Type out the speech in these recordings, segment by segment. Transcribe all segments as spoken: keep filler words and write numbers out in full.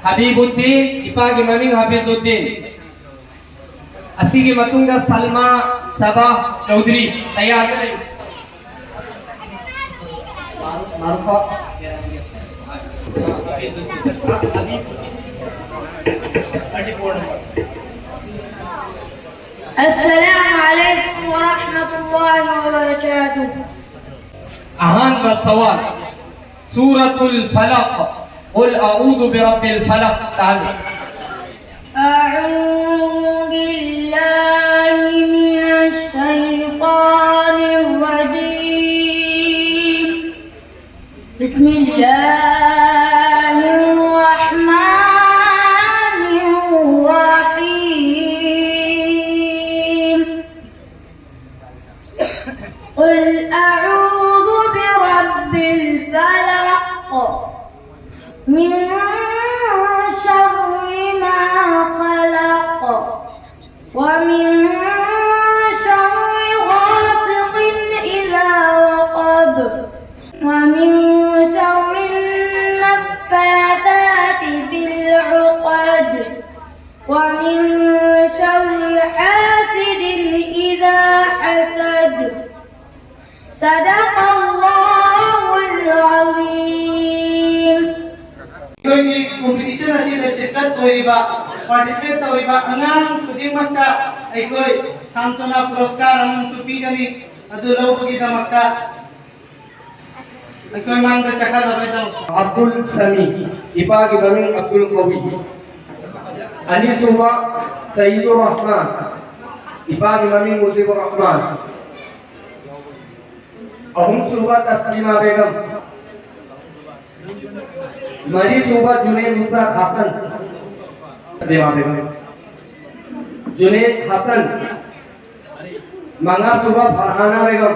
ꯍꯕꯤꯕꯨꯗꯤꯟ, ꯏꯄꯥꯒꯤ ꯃꯃꯤꯡ ꯍꯕꯤꯕꯨꯗꯤꯟ꯫ ꯑꯁꯤꯒꯤ ꯃꯇꯨꯡꯗ ꯁꯜꯃꯥ ꯁꯕꯥ ꯆꯧꯗ꯭ꯔꯤ, ꯇꯌꯥꯔꯗ ꯂꯩꯌꯨ꯫ السلام عليكم ورحمة الله وبركاته. ꯑꯍꯥꯟꯕ ꯁꯋꯥꯜ, ꯁꯨꯔꯥꯇꯨꯜ ꯐꯂꯛ, ꯀꯨꯜ ꯑꯎꯗꯨ ꯕꯤꯔꯕꯤꯜ ꯐꯂꯛ ꯇꯥꯍꯜꯂꯨ꯫ أعوذ بالله من الشيطان الرجيم. بسم الله الرحمن الرحيم. قل أعوذ برب الفلق، من شر ما خلق، ومن شر غاسق إذا وقب، ومن شر النفاثات في العقد، ومن شر حاسد إذا حسد. صدق الله العظيم. ꯑꯩꯈꯣꯏꯒꯤ ꯀꯣꯝꯄꯤꯇꯤꯁꯟ ꯑꯁꯤꯗ ꯁꯤꯔꯀꯠ ꯑꯣꯏꯔꯤꯕ, ꯄꯥꯔꯇꯤꯁꯤꯄꯦꯠ ꯇꯧꯔꯤꯕ ꯑꯉꯥꯡ ꯈꯨꯗꯤꯡꯃꯛꯇ ꯑꯩꯈꯣꯏ ꯁꯥꯟꯇꯣꯅꯥ ꯄꯨꯔꯁꯀꯥꯔ ꯑꯃꯁꯨ ꯄꯤꯒꯅꯤ꯫ ꯑꯗꯨ ꯂꯧꯕꯒꯤꯗꯃꯛꯇ ꯑꯩꯈꯣꯏ ꯃꯥꯡꯗ ꯆꯠꯈꯠꯂꯔꯣꯏꯗꯧ꯫ ꯑꯕꯗꯨꯜ ꯁꯃꯤ, ꯏꯄꯥꯒꯤ ꯃꯃꯤꯡ ꯑꯕꯗꯨꯜ ꯀꯧꯏ꯫ ꯑꯅꯤꯁꯨꯕ ꯁꯌꯤꯗꯨꯔ ꯔꯍꯃꯥꯟ, ꯏꯄꯥꯒꯤ ꯃꯃꯤꯡ ꯃꯨꯖꯤꯕꯨꯔ ꯔꯍꯃꯥꯟ꯫ ꯑꯍꯨꯝꯁꯨꯕ ꯇꯁꯂꯤꯃꯥ ꯕꯦꯒꯝ꯫ ꯃꯔꯤꯁꯨꯕ ꯖꯨꯅꯦꯗ ꯃꯨꯁꯥ ꯍꯁꯟ꯫ ꯇꯁꯂꯤꯃꯥ ꯕꯦꯒꯝ꯫ ꯖꯨꯅꯦꯗ ꯍꯁꯟ꯫ ꯃꯉꯥꯁꯨꯕ ꯐꯔꯍꯥꯅꯥ ꯕꯦꯒꯝ꯫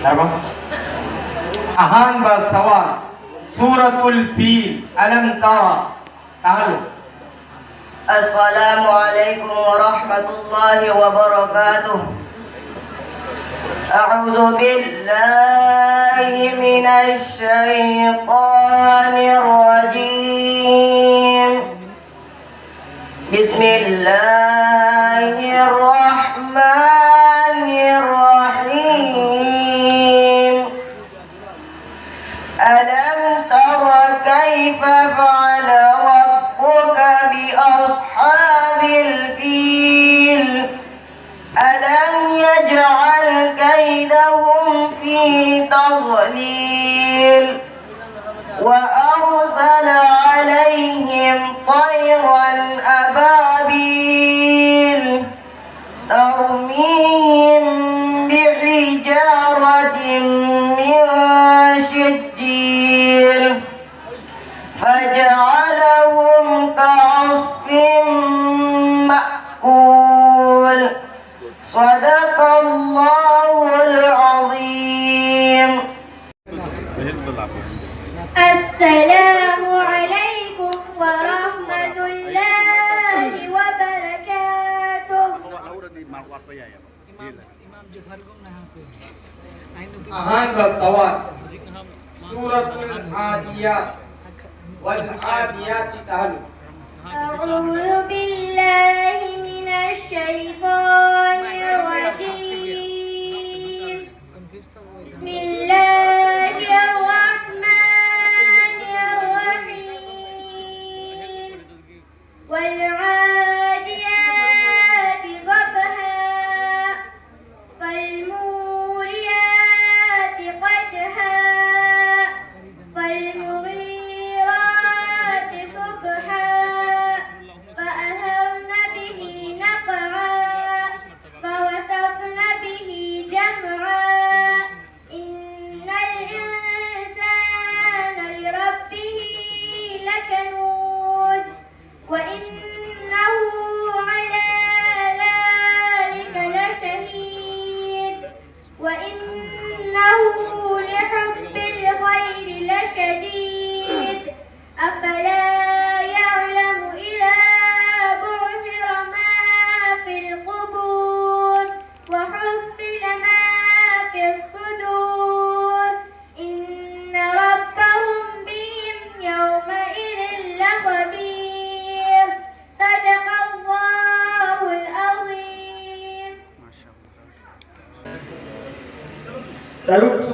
ꯌꯥꯔꯕ? ꯑꯍꯥꯟꯕ ꯁꯋꯥꯜ, ꯁꯨꯔꯇꯨꯜ ꯐꯤꯜ, ꯑꯂꯝ ꯇꯔꯥ, ꯇꯥꯍꯜꯂꯨ꯫ السلام عليكم ورحمة الله وبركاته. أعوذ بالله من الشيطان الرجيم. بسم الله الرحمن الرحيم. ألم تر كيف فعل ربك بأصحاب الفيل؟ ألم يجعل كيدهم في تضليل وأرسل عليهم طيرا أبابيل ترميهم بحجارة من سجيل فجعلهم كعصف مأكول. صدق الله العظيم. السلام عليكم ورحمة الله وبركاته. ꯑꯍꯥꯟꯕ ꯁꯋꯥꯜ, ꯁꯨꯔꯇꯨꯜ ꯑꯥꯗꯤꯌꯥꯠ, ꯋꯜ ꯑꯥꯗꯤꯌꯥꯇꯤ ꯇꯥꯍꯜꯂꯨ꯫ أعوذ بالله من الشيطان الرجيم. بسم الله الرحمن الرحيم. والعاديات ضبحا، فالموريات قدحا، فالمغيرات صبحا، فأثرن به نقعا، فوسطن به جمعا، إن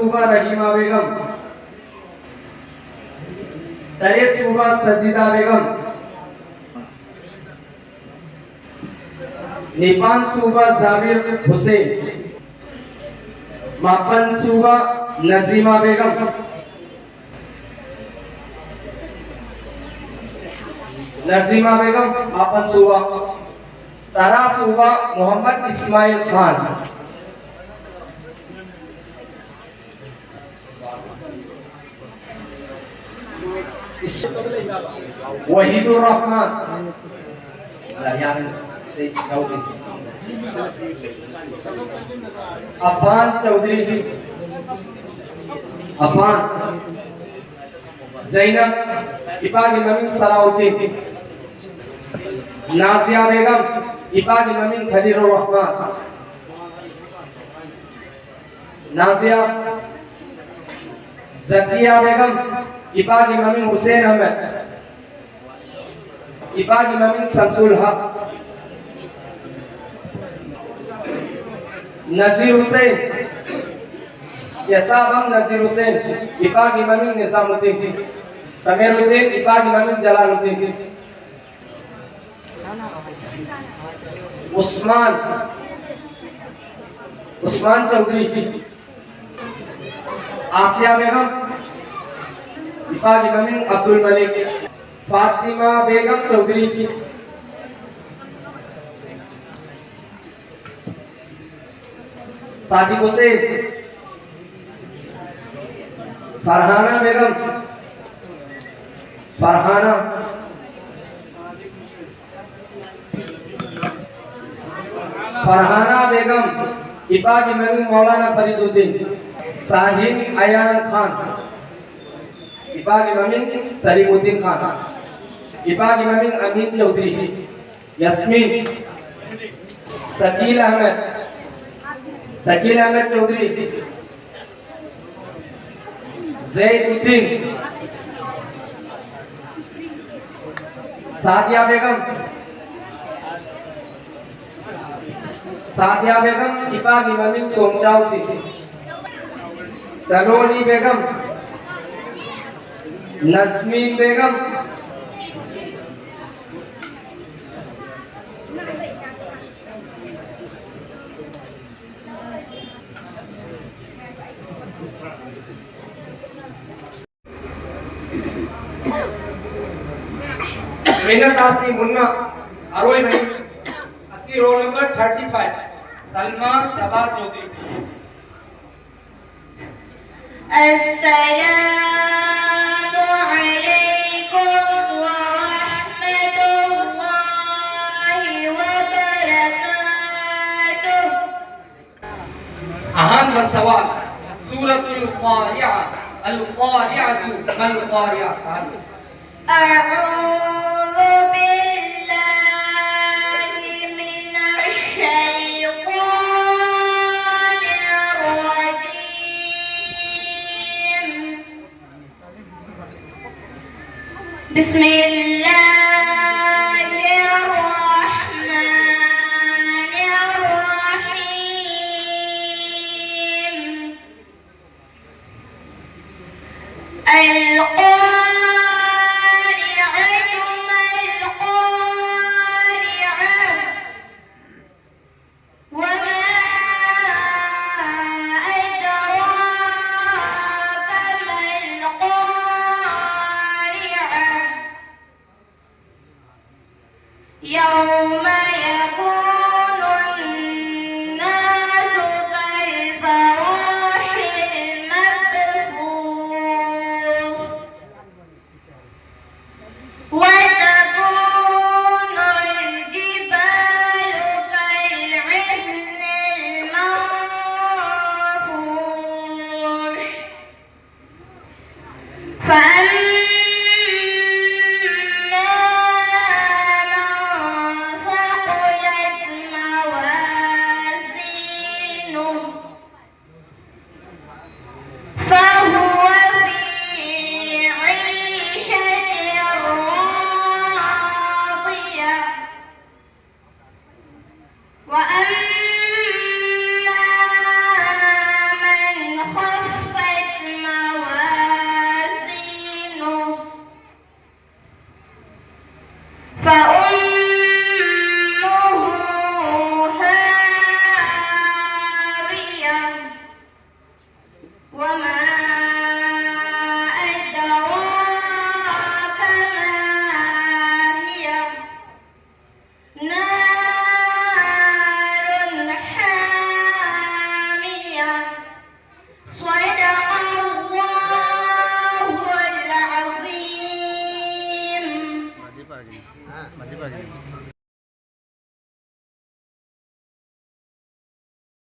ꯁꯨꯕ ꯔꯍꯤꯃꯥ ꯕꯦꯒꯝ, ꯇꯔꯦꯠ ꯁꯨꯕ ꯁꯖꯤꯗꯥ ꯕꯦꯒꯝ, ꯅꯤꯄꯥꯟ ꯁꯨꯕ ꯖꯥꯕꯤꯔ ꯍꯨꯁꯦꯟ, ꯃꯥꯄꯟ ꯁꯨꯕ ꯅꯖꯤꯃꯥ ꯕꯦꯒꯝ, ꯅꯖꯤꯃꯥ ꯕꯦꯒꯝ, ꯃꯥꯄꯟ ꯁꯨꯕ, ꯇꯔꯥ ꯁꯨꯕ ꯃꯣꯍꯝꯃꯗ ꯏꯁꯃꯥꯏꯜ ꯈꯥꯟ꯫ ꯋꯥꯍꯤꯗꯨꯔ ꯔꯍꯃꯥꯟ꯫ ꯑꯐꯥꯟ ꯆꯧꯗ꯭ꯔꯤ꯫ ꯑꯐꯥꯟ꯫ ꯖꯩꯅꯕ, ꯏꯄꯥꯒꯤ ꯃꯃꯤꯡ ꯁꯂꯥꯎꯗꯤꯟ꯫ ꯅꯥꯖꯤꯌꯥ ꯕꯦꯒꯝ, ꯏꯄꯥꯒꯤ ꯃꯃꯤꯡ ꯈꯂꯤꯂꯨꯔ ꯔꯍꯃꯥꯟ꯫ ꯅꯥꯖꯤꯌꯥ꯫ ꯖꯀꯤꯌꯥ ꯕꯦꯒꯝ, ꯏꯄꯥꯒꯤ ꯃꯃꯤꯡ ꯍꯨꯁꯦꯟ ꯑꯍꯃꯗ꯫ ꯏꯄꯥꯒꯤ ꯃꯃꯤꯡ ꯁꯝꯁꯨꯜ ꯍꯛ꯫ ꯅꯖꯤꯔ ꯍꯨꯁꯦꯟ, ꯌꯦꯁꯥꯕꯝ ꯅꯖꯤꯔ ꯍꯨꯁꯦꯟ, ꯏꯄꯥꯒꯤ ꯃꯃꯤꯡ ꯅꯤꯖꯥꯃꯨꯗꯤꯟ꯫ ꯁꯃꯤꯔꯨꯗꯤꯟ, ꯏꯄꯥꯒꯤ ꯃꯃꯤꯡ ꯖꯂꯥꯂꯨꯗꯤꯟ꯫ ꯎꯁꯃꯥꯟ, ꯎꯁꯃꯥꯟ ꯆꯧꯗ꯭ꯔꯤ꯫ ꯑꯥꯁꯤꯌꯥ ꯕꯦꯒꯝ, ꯏꯄꯥꯒꯤ ꯃꯃꯤꯡ ꯑꯕꯗꯨꯜ ꯃꯂꯤꯛ꯫ ꯐꯥꯇꯤꯃꯥ ꯕꯦꯒꯝ ꯆꯧꯗ꯭ꯔꯤ꯫ ꯁꯥꯗꯤꯛ ꯍꯨꯁꯦꯟ꯫ ꯐꯔꯍꯥꯅꯥ ꯕꯦꯒꯝ꯫ ꯐꯔꯍꯥꯅꯥ꯫ ꯐꯔꯍꯥꯅꯥ ꯕꯦꯒꯝ, ꯏꯄꯥꯒꯤ ꯃꯃꯤꯡ ꯃꯧꯂꯥꯅꯥ ꯐꯔꯤꯗꯨꯗꯤꯟ꯫ ꯁꯥꯍꯤꯟ ꯑꯌꯥꯟ ꯈꯥꯟ, ꯏꯄꯥꯒꯤ ꯃꯃꯤꯡ ꯁꯂꯤꯃꯨꯗꯤꯟ ꯈꯥꯟ꯫ ꯏꯄꯥꯒꯤ ꯃꯃꯤꯡ ꯑꯃꯤꯟ ꯆꯧꯗ꯭ꯔꯤ꯫ ꯌꯥꯁꯃꯤꯟ꯫ ꯁꯀꯤꯜ ꯑꯍꯃꯗ꯫ ꯁꯀꯤꯜ ꯑꯍꯃꯗ ꯆꯧꯗ꯭ꯔꯤ꯫ ꯖꯩꯗꯨꯗꯤꯟ꯫ ꯁꯥꯗꯤꯌꯥ ꯕꯦꯒꯝ꯫ ꯁꯥꯗꯤꯌꯥ ꯕꯦꯒꯝ, ꯏꯄꯥꯒꯤ ꯃꯃꯤꯡ ꯇꯣꯝꯆꯥꯎꯗꯤꯟ꯫ سلونی بیگم، نسمین بیگم، ꯃꯤꯅ ꯇꯥꯁꯤ ꯃꯨꯟꯅ ꯑꯔꯣꯏꯕ ꯑꯁꯤ ꯔꯣꯜ ꯅꯝꯕꯔ ꯊꯥꯔꯇꯤ ꯐꯥꯏꯚ, ꯁꯜꯃꯥ ꯁꯕꯥ ꯆꯧꯗ꯭ꯔꯤ꯫ السلام عليكم ورحمة الله وبركاته. ꯑꯍꯥꯟꯕ ꯁꯋꯥꯜ, ꯁꯨꯔꯥꯇꯨꯜ ꯀꯥꯔꯤꯑꯥ, ꯑꯜ ꯀꯥꯔꯤꯑꯥꯇꯨ ꯃꯜ ꯀꯥꯔꯤꯑꯥ꯫ أعوذ بالله من الشيطان الرجيم. بسم الله الرحمن الرحيم. القارعة ما القارعة. وما أدراك ما القارعة. يوم يكون الناس كالفراش المبثوث. ꯃꯁꯤ ꯐꯖꯩ꯫